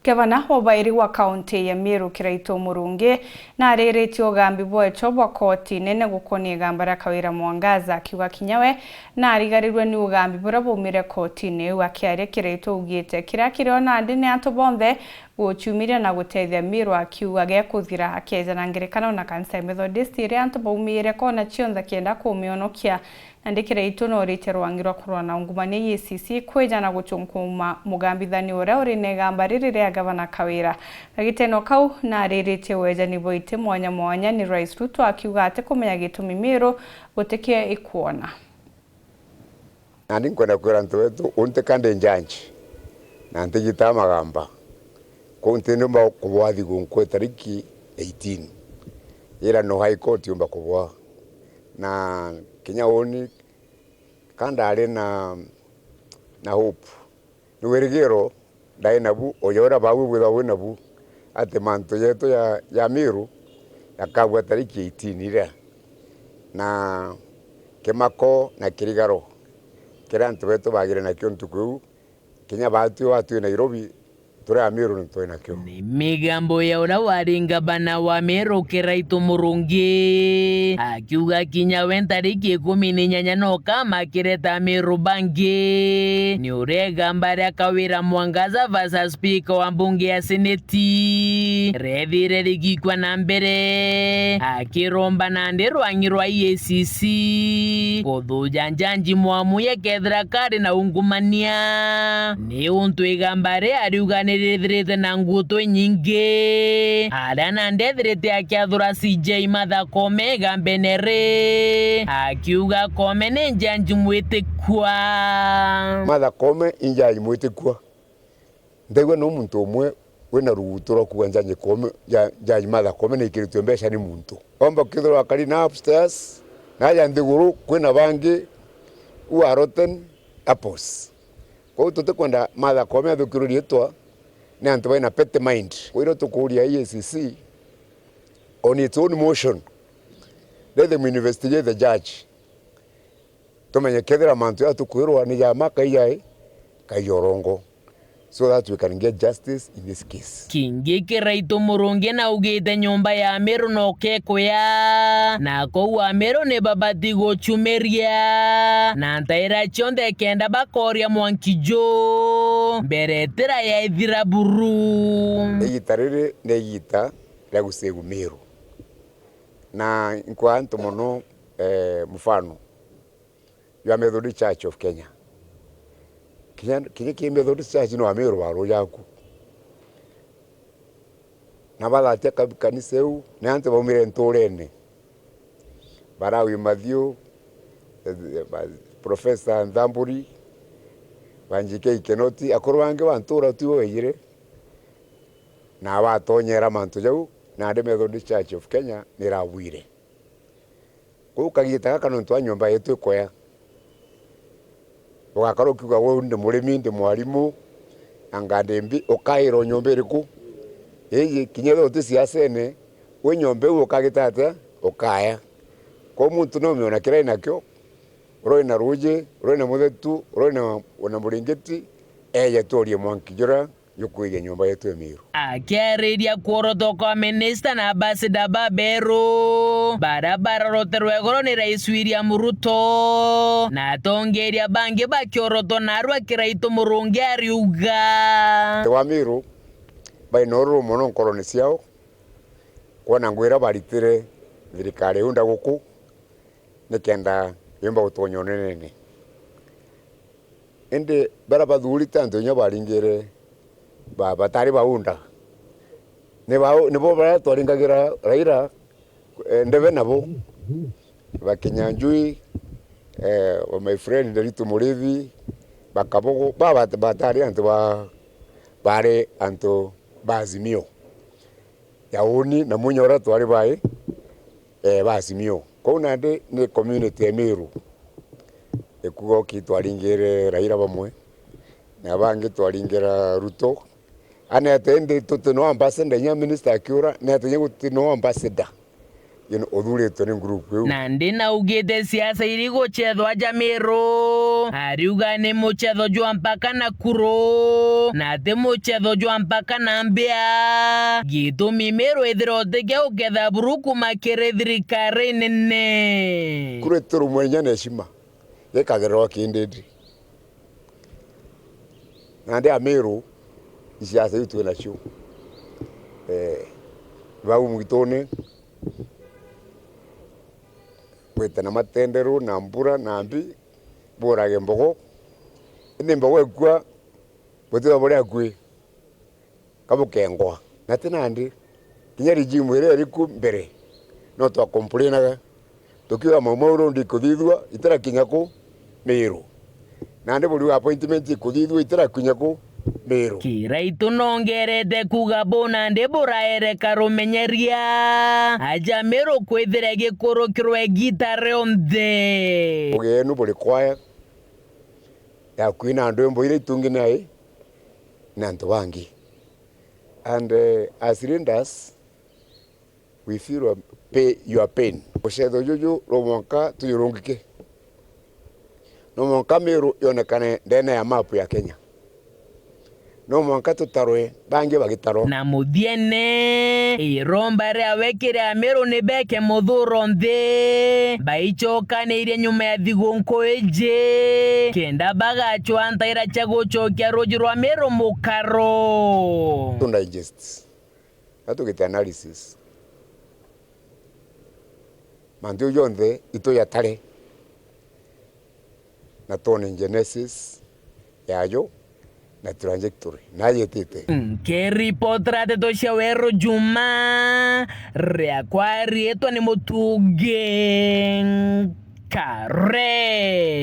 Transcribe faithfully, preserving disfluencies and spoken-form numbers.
Gavana wa bairi wa kaunti ya Meru Kiraitu Murungi nariritie ugambi bwecho bwa koti nene gukonia igamba ria Kawira Mwangaza, akiuga kinya we narigarirwe ni ugambi buria bwaumire kotini iu. Akiaria, Kiraitu augite kiria kirio nandi ni antu bonthe guciumiria na gutethia Meru, akiuga gekuthira akeja na ngerekano na kanisa ya Methodist iria antu baumire kona cionthe akienda kumionokia. Nandi Kiraitu noritie rwangi rwa kurwa na ungumania E A C C kwija na gucunkuma mugambithania uria uri na igamba riri ria gavana Kawira. Na giteno kau nariritie wejani bwa iti mwanya mwanya ni Rais Ruto, akiuga ati kumenya gitumi Meru gutikie ikwona. Nandi nkwenda kwira antu betu, untika ndi njanji na ntigitaa magamba. Kuu nti ndiumba kubwa thigu nkwe tariki eighteen. Ira no High Court yumba kubwa. Na kinya uni ka ndari na, na hope. Ni wirigiro ndai nabu, uja uria babu bwithagwa wi nabu, ati mantu jetu ja, ja Meru jakabua tariki eighteen iria. Na kimako na kirigaro kiria antu betu bagire nakio ntuku iu, kinya batwi watwi Nairobi, turi a Meru ni twinakio. Ni migambo ya uria wari ngavana wa Meru Kiraitu Murungi, akiuga kinya we ntariki ikumi na inyanya no kama kireta Meru bangi. Ni uria igamba ria Kawira Mwangaza versus speaker wa mbunge ya seneti rethire rigikwa na mbere, akiromba nandi rwangi rwa E A C C kuthuja njanji mwamu yakethira kari na ungumania. Ni untu igamba ria ariuga ni rithirite na ngutu inyingi, aria nandi ethirite akiathura C J Martha Koome igambene ri, akiuga Koome ni njanji mwitikua. Martha Koome i njanji mwitikua. Ndaigua no muntu umwe wina rugutu rwa kuuga njanji Koome, nja-, njanji Martha Koome ni ikiritue mbeca ni muntu. Omba kwithirwa akari na upstairs, na aja nthiguru kwina bangi who are rotten apples. Kwou tutikwenda Martha Koome athukirwe riitwa ni antu baina petty mind. Kwou irio tukuuria E A C C on its own motion, let them investigate the judge. Tumenye kethira mantu ya tukwirwa ni ja ma kai jai, kai ja urongo, so that we can get justice in this case. Kingi Kiraitu Murungi naugite nyomba ya Meru no kekuya, na kou Ameru ni babati gucumiria, na ntaira cionthe kenda bakoria mwanki ju mbere tira ya ithira buru. Igita riri ni igita ria gucegu Meru, na nkwa antu mono, eh, mfano jwa Methodist Church of Kenya. Kinya, kinya ki Methodist Church no Ameru barujaku. Na bathatia ka-, kanisa iu, ni antu baumire nturene. Barawi Mathiu, eh, ba-, Professor Nthamburi, ba N G K Kinoti, akuru bangi ba ntura tu ibo baijire, na batonyera mantu jau, nandi Methodist Church of Kenya nirabwire. Kwou kagita gaka nontu wa nyomba yetu ikoya, ugakara ukiuga, "Uu ndi murimi, ndi mwarimu, na ngandi mbi," ukairwa nyomba iriku? Iji, kinya ethirwa uti siasene, wi nyomba iu ukagita atia? Ukaya. Kwou muntu no umiona kiria inakio, uria wina ruuji, uria wina muthetu, uria wina, wina muringiti, eje tuurie mwanki juria jukwiria nyomba yetu ya Meru. Akiariria kuorotwa kwa minista na ambassador baberu, baria bararoterwe igoro ni Rais William Ruto, na atongeria bangi bakiorotwa narua Kiraitu Murungi ariuga, Antu ba Meru baina ururu mono nkorone ciao, kwona ngugi iria baritire thirikari iu ndaguku, nikenda yumba gutonya unenene. Indi baria bathurite antu inya baringire ba-, batari baunda. Ni bao, nibo baria twaringagira Raila, eh, ndebe nabo. Ba Kinyanjui, eh, ba my friend Nderitu Murithi, ba Kabogo, ba bat-, batari antu ba, bari antu ba Azimio ya uni na Munya uria twari bai, eh, ba Azimio. Kwou nandi ni community ya Meru ikuuga uki twaringire Raila bamwe, na bangi twaringira Ruto. Anete indi tuti no ambassador, inya minister akiura, nete inya guti no ambassador. You know, uthuritwe ni group iu. Nandi naugite siasa iri gucethwa ja Meru. Ariuga ni mucetho jwa mpaka na kuru, na ti mucetho jwa mpaka na mbia. Gitumi Miru ithira utikia uketha buru kuma kiri thirikari nene. Kuru iturumwe inya na heshima, gikagererwa kindindi. Nandi Amiru, isiasa iu twi nacio. Eh, bau mwituni, gwite na matenderu, na mbura, na mbi, burage mbogo. Indi mbogo ikua, butitha buria akui, kabukengwa. Na ti nandi, kinya regime iria iriku mbere, no twa complainaga, tukiuga mau mau road ikuthithua, itirakinya ku Miru. Nandi buriuga appointment ikuthithua, itirakinya ku Miru. Kiraitu nongerete kuuga bu nandi buraereka rumenyeria aja Miru kwithira gikurukirwe igita rionthe. Ugenu buri kwaya ya kwina ndwimbo iria itungi nai na antu bangi. And, eh, as leaders, we feel your pa-, your pain. Rucetho juju no mwanka tujurungike. No mwanka Miru yonekane ndene ya map ya Kenya. No mwanka tutarwe, bangi bagitarwa. Na muthiene, iromba riawe kiri Amiru ni beke muthuro nthi, baicokanirie nyuma ya thigunku iji, kenda bagacwa ntaira cia gucokia ruuji rwa Miru mukaro. To digest. Na tugite analysis, mantu jau jonthe itujatare, na twone genesis yajo na trajectory na yetite. Nkiripotera ndeto cia Weru Juma, riakwa riitwa ni Mutungi Nkare.